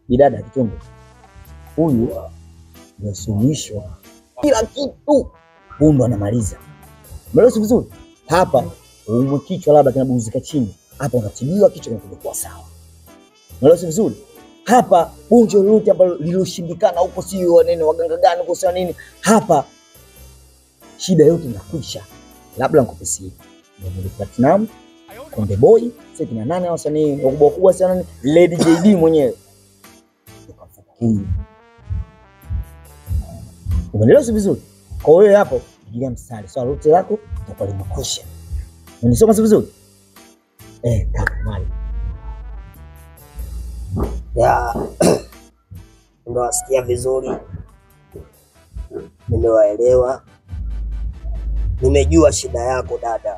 Bidada Kitundu, huyu ndio suluhisho kila kitu. Huyu ndo anamaliza. Umeelewa vizuri? Hapa uumwe kichwa labda kinabuzika chini, hapa unatibiwa kichwa kinakuja kuwa sawa. Umeelewa vizuri? Hapa gonjwa lolote ambalo lililoshindikana huko, sio nini waganga gani huko, sio nini, hapa shida yote inakwisha. Labda nikupe siri. Ndio Platinum, Konde Boy, sio kina nane wasanii wakubwa wakubwa sana nani, Lady JD mwenyewe. Huyu. Umeelewa vizuri? Kwa hiyo hapo pigia mstari. Swala lote lako litakuwa limekwisha. Unisoma vizuri? Kaka mali. Ya. Nimewasikia vizuri. Nimewaelewa. Nimejua shida yako dada.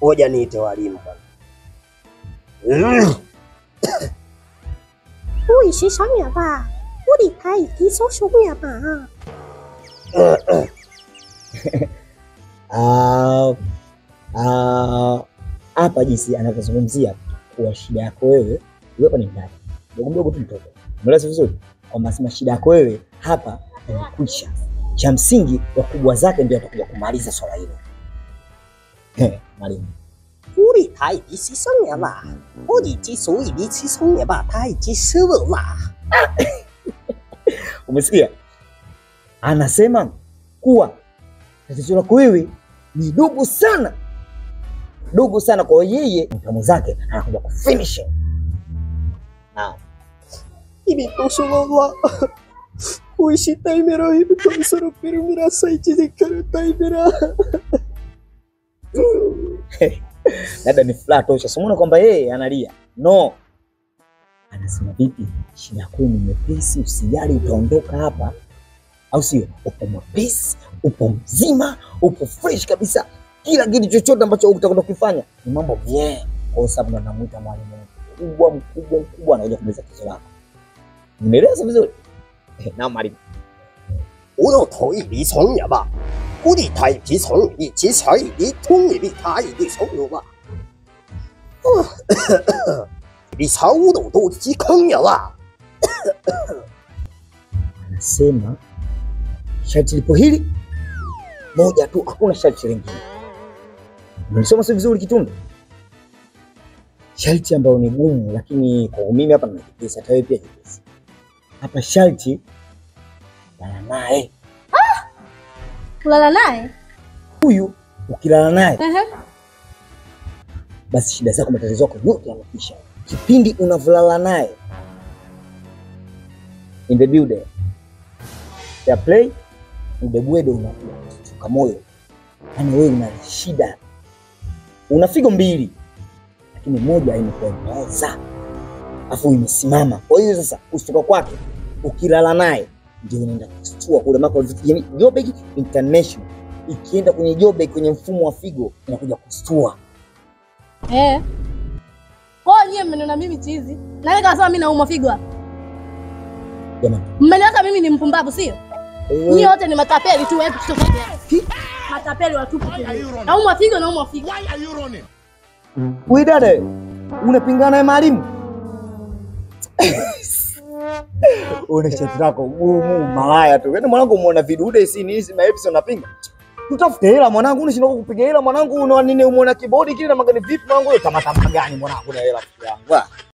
Ngoja niite walimu bwana. 我是小女吧，我离开已经手术了吧。 Hapa jinsi anavyozungumzia kuwa shida yako wewe, wewe ni mdada mdogo mdogo tu mtoto. Umeelewa vizuri? Kwamba sema shida yako wewe hapa imekwisha. Cha msingi wakubwa zake ndio atakuja kumaliza swala hilo. Mwalimu. 我太已经生了吧，我已经所以你吃生了吧，他已经死了吧。 Umesikia? Anasema kuwa tatizo lako wewe ni dogo sana. Dogo sana kwa yeye, mtamu zake anakuja kufinish. Naam. 意都说了，我是代表了，一个比如米拉塞吉的可代表。 Labda ni furaha tosha. Simuona kwamba yeye analia. No. Anasema vipi? Shida yako ni mwepesi, usijali utaondoka hapa. Au sio? Upo mwepesi, upo mzima, upo fresh kabisa. Kila kitu chochote ambacho utakwenda kufanya ni mambo bien. Kwa sababu ndo namuita mwalimu mkubwa mkubwa mkubwa anakuja kumaliza tatizo lako. Umeelewa vizuri? Na mwalimu. 我头一笔从了吧。 我的太皮从你，其实你通你的他一的从了吧？你草都都几坑了啦！ Anasema sharti lipo hili moja tu, hakuna sharti lingine. Umelisoma sio vizuri Kitundu? Sharti ambayo ni gumu, lakini kwa mimi hapa nina kipesa, hata wewe pia kipesa. Hapa sharti lala naye. Kulala naye? Huyu ukilala naye basi shida zako matatizo yako yote yanakwisha. Kipindi unavolala naye in the building ya play mdebwedo unakuwa moyo. Yaani wewe una shida. Una figo mbili lakini moja imekuoza. Afu imesimama. Kwa hiyo sasa kushtuka kwake ukilala naye ndio unaenda kustua kule mako, yani Joburg International ikienda kwenye Joburg kwenye mfumo wa figo inakuja kustua. Kwa hiyo nyie mmeniona mimi chizi. Na wewe kasema mimi naumwa figo hapa. Jamani. Mmeniona mimi ni mpumbavu sio? Nyie wote ni matapeli tu hebu tutoke hapa. Matapeli watupu tu. Naumwa figo, naumwa figo. Why are you running? Wewe dada, unapingana na mwalimu? Una shati lako gumu malaya tu. Yaani mwanangu umeona vidude si nini si maepsi unapinga. Tutafute hela mwanangu, unashindwa kupiga hela mwanangu, una nini umeona kibodi kile na magani vipi mwanangu, wewe tamaa gani mwanangu na hela yangu.